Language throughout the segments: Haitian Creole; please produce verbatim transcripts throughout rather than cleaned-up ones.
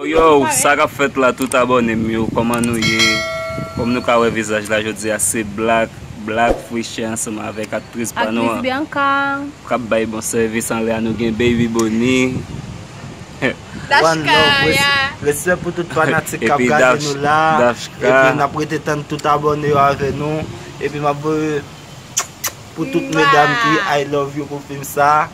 Yo, sa k ap fèt la, tout abòne m yo, kòman nou ye? Kòm nou ka wè vizaj la jodi a, se Black, Black Fresh ansanm avèk aktris pa nou an, k ap bay bon sèvis anlè a, nou gen Baby Boni. One love, res-, respè pou tout fanatik k ap gade nou la. Epi n ap rete tann tout abòne yo avè nou. Epi m ap voye pou tout medam ki I love you pou fim sa.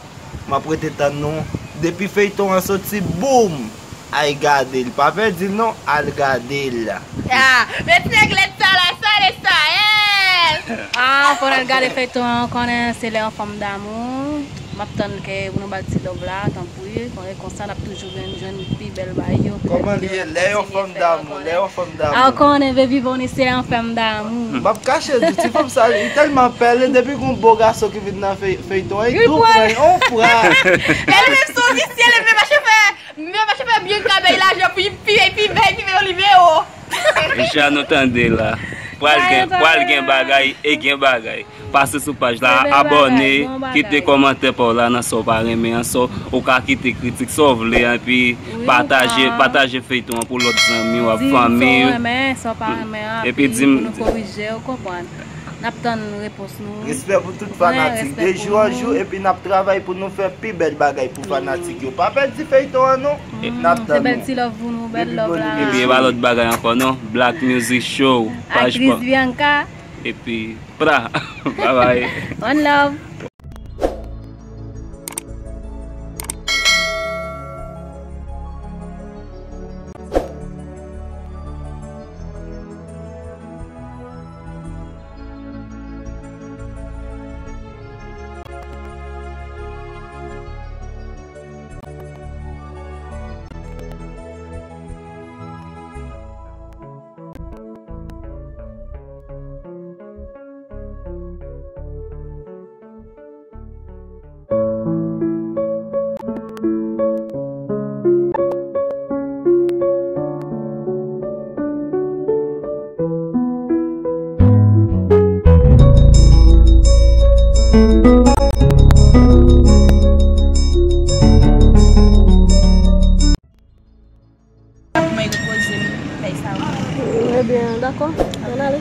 M ap rete tann nou. Depi feyton an soti, boum! Ay gade l. Pa pèdi l non, al gade l. Ah, men ti nèg lèd sa la, sa le sa, eh! Ah, fò n al gade feyton an, konnen se lè yon fanm damou. M ap tann ke pou nou ba l ti love la, tanpri. Konnen konsa n ap toujou vin jwenn pi bèl bagay yo. Kòman li ye? Lè yon fanm damou, lè yon fanm damou. Ah, konnen Baby Boni se yon fanm damou. M ap kache di, ti fanm sa, li tèlman pèlen, depi gon bo gason ki vin nan fey-, feyton an, li tou pran yon frap. E li menm se yon visye, li menm mache fè, menm mache fè Bianca bay lajan pou li pi, pi bèl, pi bèl, pi bèl, li veye. Deja nou tande la. Pral gen, pral gen bagay, e gen bagay. Pase sou paj la, abòne, kite kòmantè pa w la nan sa w pa renmen an, sa w, ou ka kite kritik sa w vle an, epi pataje, pataje feyton an pou lòt zanmi w ak fanmi w. Epi di m, n ap tann repons nou. Respè pou tout fanatik. De jou an jou, epi n ap travay pou nou fè pi bèl bagay pou fanatik yo. Pa pèdi feyton an non. N ap tann nou. Epi e pa lòt bagay ankò non. Black Music Show, paj pa. Epi, pra, bye bye. One love. Mwen repoze m, fè sa. Ebyen, dakò, ann ale.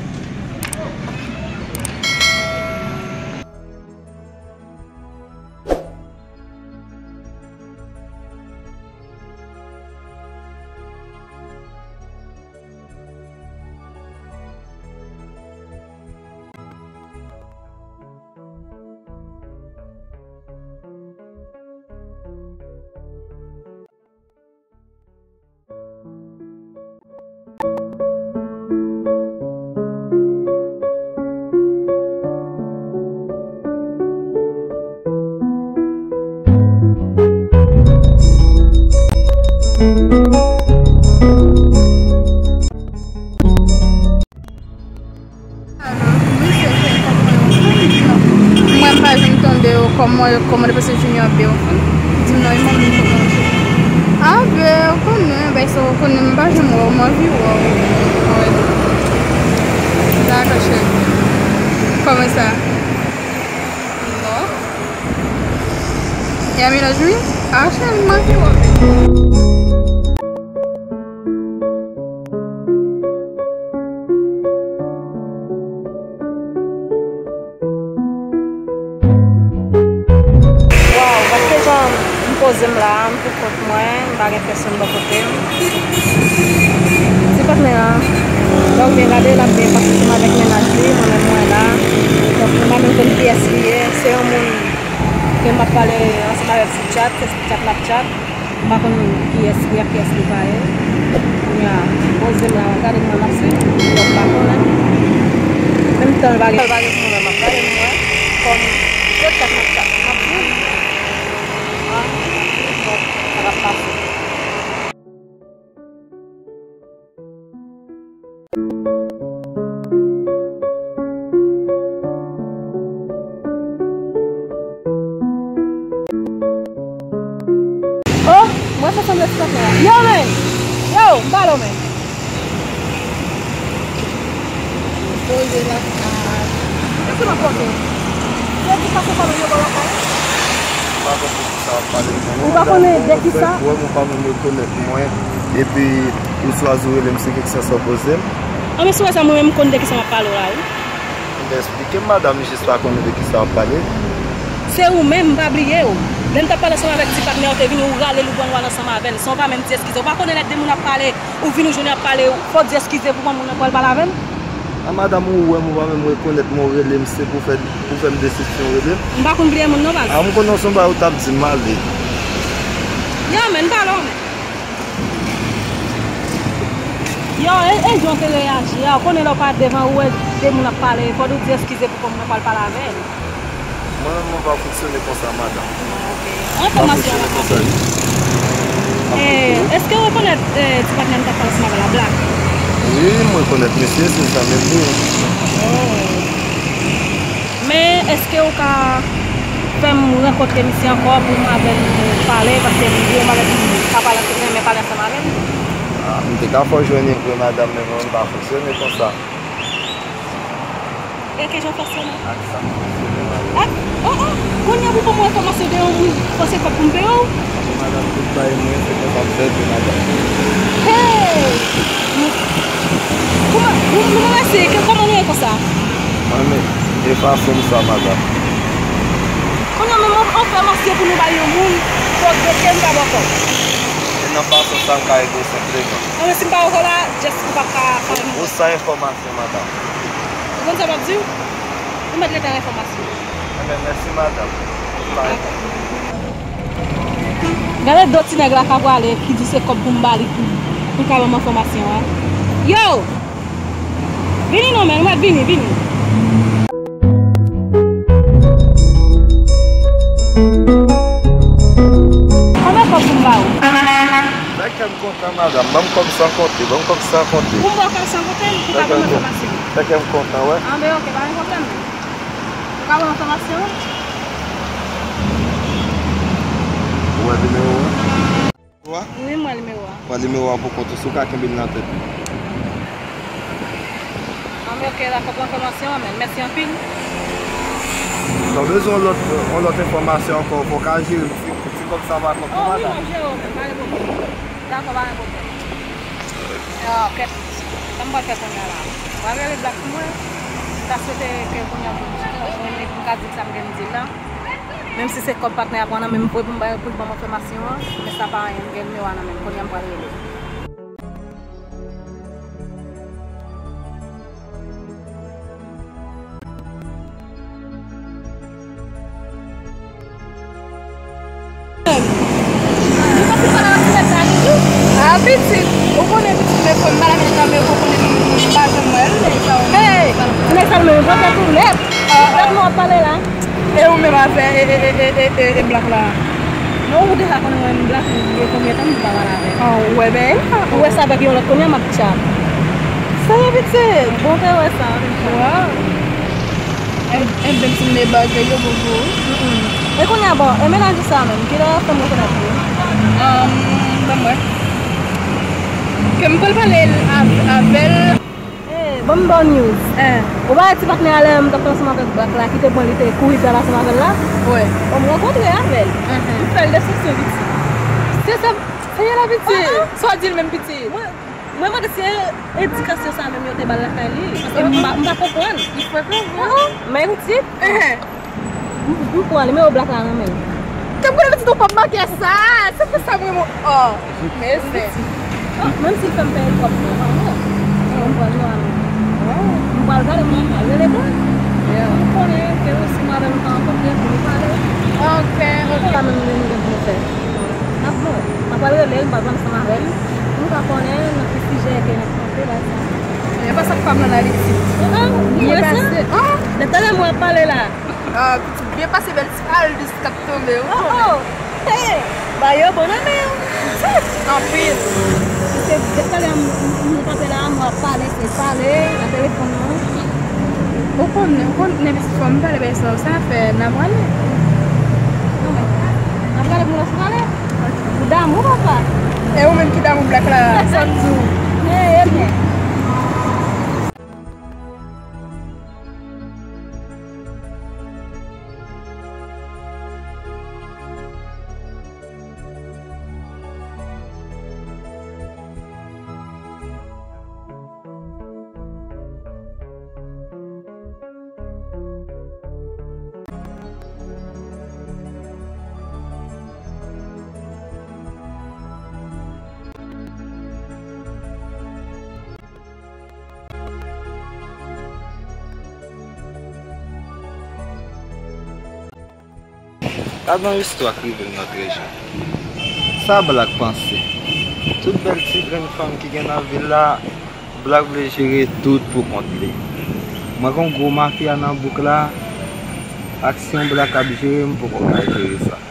Mwen pa janm tande yo kòman yo kòmande pase Junior Bey. Di m non, e manmi kòman yo. Ah, Bey, ou konnen, Bey, sa ou konnen, m pa janm wè w, m anvi wè w. Dakò, cheri. Kòman sa? Non. E a menaj ou? Ah, cheri, m anvi wè w. Waw, paske jan m poze m la, m pou kont mwen, m pa gen pèsonn bò kote m. Ti patnè a, lè w byen gade, l ap byen pase ansanm avèk mennaj li, mwen menm mwen la. Donk, mwen pa menm konn kiyès li ye. Se yon moun ke m ap pale ansanm avèk sou tchat, se sou tchat l ap tchat. M pa konn kiyès li ak kiyès li pa ye. Kounye a, poze m la, gade m nan, m ap swiv. Donk, m pa konnen. Menm tan l pa gen, l pa gen pou mwen, m ap gade m wè. Kòm se tchat m ap tchat, m ap viv. Ah, donk, sa p ap pase. Oh, mwen fè sanble ti kòkè a. Yo, men! Yo, m pale w, men. Poze lakay. Èske m ap kòkè? Se di pase kòman yo bò lakay? Pa konprann sa. Ou pa konnen de kisa? Ou wè m, ou pa menm rekonèt mwen, epi ou chwazi rele m, se kesyon sa w poze m. Anben, si w wè sa, mwen menm, m konn de kisa m ap pale w la, wi. Ebyen, eksplike m, madanm, m jis pa konnen de kisa w ap pale. Se ou menm, m pa bliye w. Lè m t ap pale ansanm avèk ti patnè w te vini, ou rale l, ou pran l, w al ansanm avè l, san w pa menm di eskize. Ou pa konnen lè de moun ap pale, ou vin, ou jwenn y ap pale, fò w di eskize pou pran moun nan pou al pale avè l. A, madanm, ou wè m, ou pa menm rekonèt mwen, ou rele m, se pou fè, pou fè m desepsyon, ou rele m. M pa konn bliye moun non, baz. A, m konnen se yon bagay ou t ap di m, ale. Yo, men, m pale w, men. Yo, e, e jan w te reyaji a, ou konnen lè w parèt devan, ou wè de moun ap pale, fò w di eskize pou pran moun nan pou al pale avè l. Mwen menm, mwen pa fonksyone konsa, madanm. Ah, ok. An enfòmasyon la, konsa, wi. Eh, èske w rekonèt, eh, ti patnè m t ap pale ansanm avè l la, Black? Wi, mwen rekonèt misye, se zanmi m li ye. Oh. Men, èske ou ka fè m rankontre misye ankò pou mwen avè l pale, paske m di w m avè l, m pa pale, m renmen pale ansanm avè l? Ah, m te ka fè w jwenn li vre, madanm, men mwen, m pa fonksyone konsa. E ke jan w fonksyone? Ak sa m fonksyone, madanm. Ak, oh, oh, kounye a pou ban mwen enfòmasyon de yon moun, panse kòb pou m peye w? Madanm, tout bagay mwen, se konsa m fèt, madanm. Hey! Kouman, nou, nou mèsi, ke, kòman nou ye konsa? Mwen menm, e fason m sa, madanm. Kounye a menm, on, on fè masye pou nou bay yon moun, fò w regrete m pa ba w kòb. E nan fason sa m ka ede w senpleman. Anben, si m pa ba w kòb la, just ou p ap ka pale m ankò. Ou san enfòmasyon. Madanm. Ou konn sa m ap di w? Ou mèt rete an enfòmasyon. Ebyen, mèsi, madanm. Gade do ti nèg la k ap prale, ki di se kòb pou m ba li pou, pou l ka ban m enfòmasyon an. Yo! Vini non, men, ou mèt vini, vini. Konbyen kòb pou m ba ou? Fè kè m kontan, madanm. Ban m kòb san konte, ban m kòb san konte. Pou m ba w kòb san konte, ou ka ban m enfòmasyon. Fè kè m kontan, wè. Anben, ok, pa gen pwoblèm. Ou ka ban m enfòmasyon? Ou wè nimewo a? Wi, m wè nimewo a. Wè nimewo a pou kont ou, si w ka kenbe l nan tèt ou. Anben, ok, dakò pou enfòmasyon an, men mèsi anpil. Si w bezwen yon lòt, yon lòt enfòmasyon ankò, fò w ka jere ti, ti kòb sa pa kont ou, madanm. Oh, wi, m ap jere w, men pa gen pwoblèm. Dakò, pa gen pwoblèm. Ah, kèt. Sa m pral fè kounye a la? M pral rele Black pou mwen. M ta swete ke kounye a pou m, pou m ka di l sa m gen m di l la. Menm si se kòb patnè a pran nan men m vre pou m ba, pou l ban m enfòmasyon an, men sa pa anyen, m gen nimewo a nan men m, kounye a m pral rele. Ah, pitit, ou konnen pitit, men fò m pale avèk nan men ou konnen m pa janm wè l, nèg sa yo. Hey, ti nèg sa yo menm, vòtè tou nèt. Ah, ah. Lòt moun ap pale la. E ou menm avè, e, e, e Black la? Non, ou deja konnen mwen menm Black, e konbyen tan m pa pale avè l. Ah, ou wè bèl la. Ou wè sa avèk yon lòt kounye a m ap tchap. Sa ye pitit? Bon, te wè sa, pitit. Waw. E, e bèl ti nèg bagay yo, bon, bon. Mm-mm. E kounye a, bon, e mennaj ou sa menm, kilè w ap fè m rekonèt li? Um, ban m wè. Ke m pral pale av-, avè l. Eh, ban m ba w news. Eh. Ou pa wè ti patnè a lè m t ap pale ansanm avèk Black la, ki te pran li te kouri pral ansanm avè l la? Wi. Bon, m rankontre avè l. Mhm. M fè l desepsyon pitit. Se sa, se yè la pitit. Ah, ah. Sa w di l menm pitit? Mwen, mwen mande si e edikasyon sa menm yo te ba l lakay li. Paske m pa, m pa konprann. Li frekan vre. Ah, ah. Men pitit. Eh. M, m pran nimewo Black la nan men l. Te pran pitit ou p ap manke sa. Se pou sa m renmen w. Oh, mesye. Ah, menm si l fè m peye twòp, non, pa mwen. M pran nimewo a nan men l. Oh. M pral gade, m pral rele Black. Yeah. M konnen ke ou si m avè l ou ka rankontre pou nou pale. Ok, ok. Sa menm nou gen pou nou fè. N ap bon. M pral rele l, m pral pale ansanm avè l. Pou nou ka konnen nan ki sijè ke n ap kanpe la sa. Byen pase ak pa m nan Ayiti. Ah, ah, byen pase. Ah! Depi talè mwen ap pale la. Ah, pitit byen pase bèl ti Aldis k ap tonbe, ou konnen. Oh, oh. Hey, ba yo bon nan men w. Anpil. Paske depi talè m, m, m kanpe la, m ap pale, se pale, nan telefòn nan. Ou konn, ou konn, nenpòt fwa m pale bagay sa yo, sa fè n a prale. Non, men, n a prale pou lòs prale. Ou damou, papa. E ou menm ki damou Black la, sa m di w. Eh, ebyen. Gad yon istwa k rive m nan trè jèn. Sa Black panse? Tout bèl ti grenn fanm ki gen nan vil la, Black vle jere tout pou kont li. Mwen gen yon gwo mafya nan bouk la, ak si yon Black ap jere, m poko ka jere sa.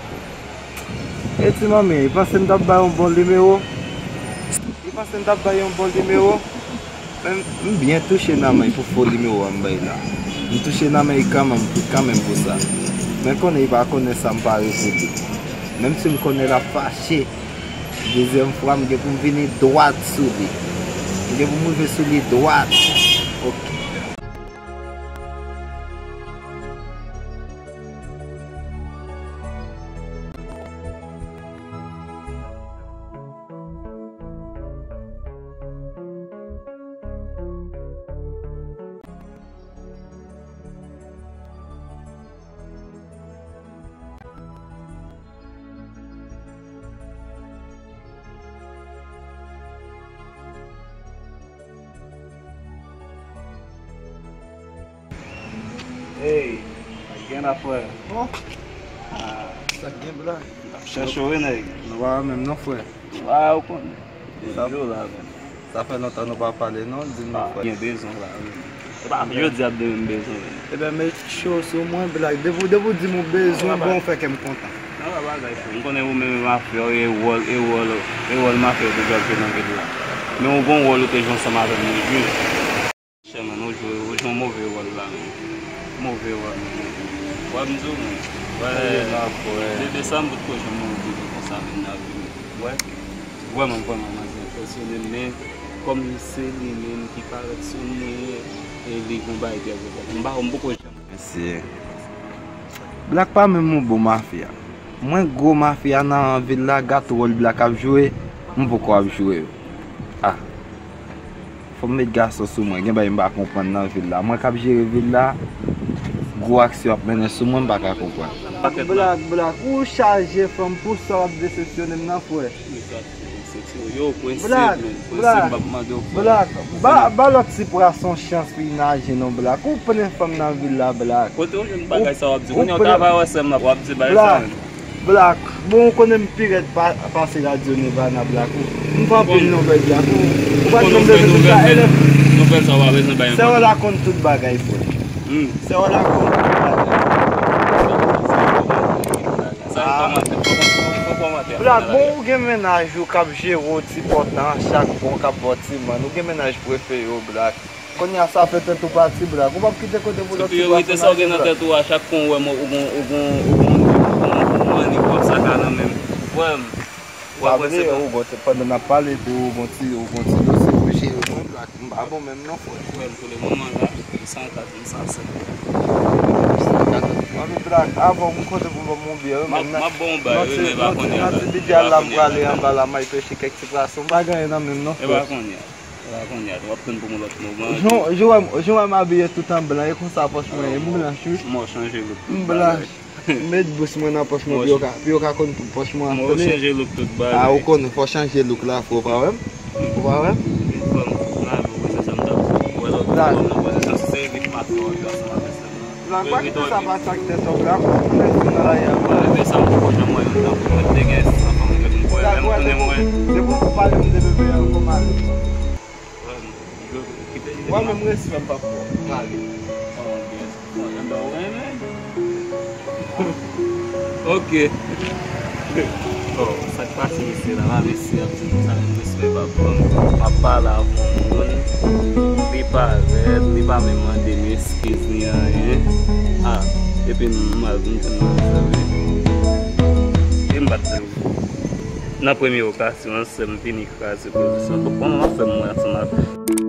E ti manmi, li panse m t ap ba yon bon nimewo? Li panse m t ap ba yon bon nimewo? Men m byen touche nan men l pou fo nimewo a m bay la. M touche nan men l kanmenm, kanmenm pou sa. Men konnen li pa konnen sa m pare pou li. Menm si m konnen l ap fache, dezyèm fwa m gen pou m vini dwat sou li. M gen pou m rive sou li dwat. Oke. Ey, sa k gen la, frè? Oh. Ah. Sa k gen, Black? M t ap chèche w, wi, nèg. Nou pa wè menm non, frè. Wa, ou konnen. Sa, depi w la menm. Sa fè lontan nou pa pale non, di m non, frè. Gen bezwen la, wi. Se pa jodi a demen m bezwen w. Ebyen, met cho sou mwen, Black. Depi, depi w di m ou bezwen, bon, ou fè kè m kontan. Nan pa bagay, frè. M konnen ou menm e mafya w, e wòl, e wòl, e wòl mafya w te dwe ap jwe nan vil la. Men ou gon wòl ou te jwe ansanm avè m, wi. Chè, man, ou jwe, ou jwe yon move wòl la, men. Move wòl, men. Wè, m di w, men. Wè, de, de sa m potko janm wè yon bebe konsa, men, nan vi m. Wè. Vrèman, vrèman, manzè enprèsyone m, men kòm se li menm ki parèt sou mwen, e li gon bagay ki ap fèt. M pa, m poko janm. Mesye. Black pa menm yon bon mafya. Mwen gwo mafya nan vil la, gad wòl Black ap jwe, m poko ap jwe yo. Ah. Fò m met gason sou mwen, gen bagay m pa konprann nan vil la. Mwen k ap jere vil la, gwo aksyon ap mennen sou mwen, m pa ka konprann. Black, Black, ou chaje fanm pou sa w ap desepsyone m nan, frè. Yo, prensip, Black, men, prensip, Black, m ap mande w, frè. Black, ba, ba lòt ti pwason chans pou l naje non, Black. Ou plen fanm nan vil la, Black. Kote w jwenn bagay sa w ap di? Kounye a w ta va wè sè m la, w ap di bagay sa menm. Black, bon, ou konnen m pi rèd pa, pase radyo Nirvana, Black. Ou, m pa anpil non, bèl Black. Ou, ou pa t menm bezwen tout sa, elèv. Nouvèl sa w pa bezwen bay enpòtans. Sè w la konn tout bagay, frè. Hmm. Sè w la konn tout bagay. Sa, kòmantè, fò, fò, fò kòmantè. Black, bon, ou gen mennaj ou k ap jere w ti pòtan chak bon k ap ba w ti mann. Ou gen mennaj prefere w, Black. Kounye a sa fè tèt ou pati, Black. Ou p ap kite kote pou lòt ti pwason. Priyorite sa w gen nan tèt ou a, chak kou w wè m, ou gon, ou gon, ou gon, ou gon, ou gon mannik w ap saka nan men m. Frè m, w ap wè se pa. Ou gon ti, pandan n ap pale tou, ou gon ti, ou gon ti dosye pou jere. Mwen, Black, m pa bon menm non, frè. Frè m, pou le moman la, m san kat, m san sèt. Mwen, Black, avan m konte pou ban m yon biyè, wi, men m ap ba w yon bay, wi, men pa kounye a la. Nan ti bidya la, m prale anba la, m al pèche kèk ti pwason, m pa gen anyen nan men m non, frè. E pa kounye a. La kounye a, w ap tann pou yon lòt moman. Jan, jan w wè m, jan w wè m abiye tout an blan, e konsa pòch mwen ye, m blanch, wi. M wè w chanje look tout bagay. M blanch. M met bous mwen nan pòch mwen pou yo ka, pou yo ka konn tout pòch mwen an. M wè w chanje look tout bagay. A, ou konnen, fò chanje look la, frè, ou pa wè m? Ou pa wè m? Fò m, m lave w, se sa m t ap di. Ou wè lòt albòm nan, wè se sa, se evit mak yo, yo ansanm avè sèl nan. Black, pa kite sa pase ak tèt ou, Black, ou konnen si nan lari a. Mwen, men sa m poko janm wè yon tan pou mwen te gen san fanm ke m kwè, menm konnen mwen. Depi w pale m de bebe a, ou kòm ale. Wè, m, yo, kite li. Wè, menm respè m p ap fè w. Prale. Oh, yes. Bon, jan ba w renmen. Ok. Oh, sa k pase mesye la, la mesye ap di nou sa, menm respè p ap ban m. M ap pale avè yon moun, li pa rèd, li pa menm mande m eskiz ni anyen. Ah, epi m al, m di m nan sa, wi. E m bat nan premye okazyon an, sè m vini kraze pozisyon. Bon, kòman w ap fè m wè ansanm ak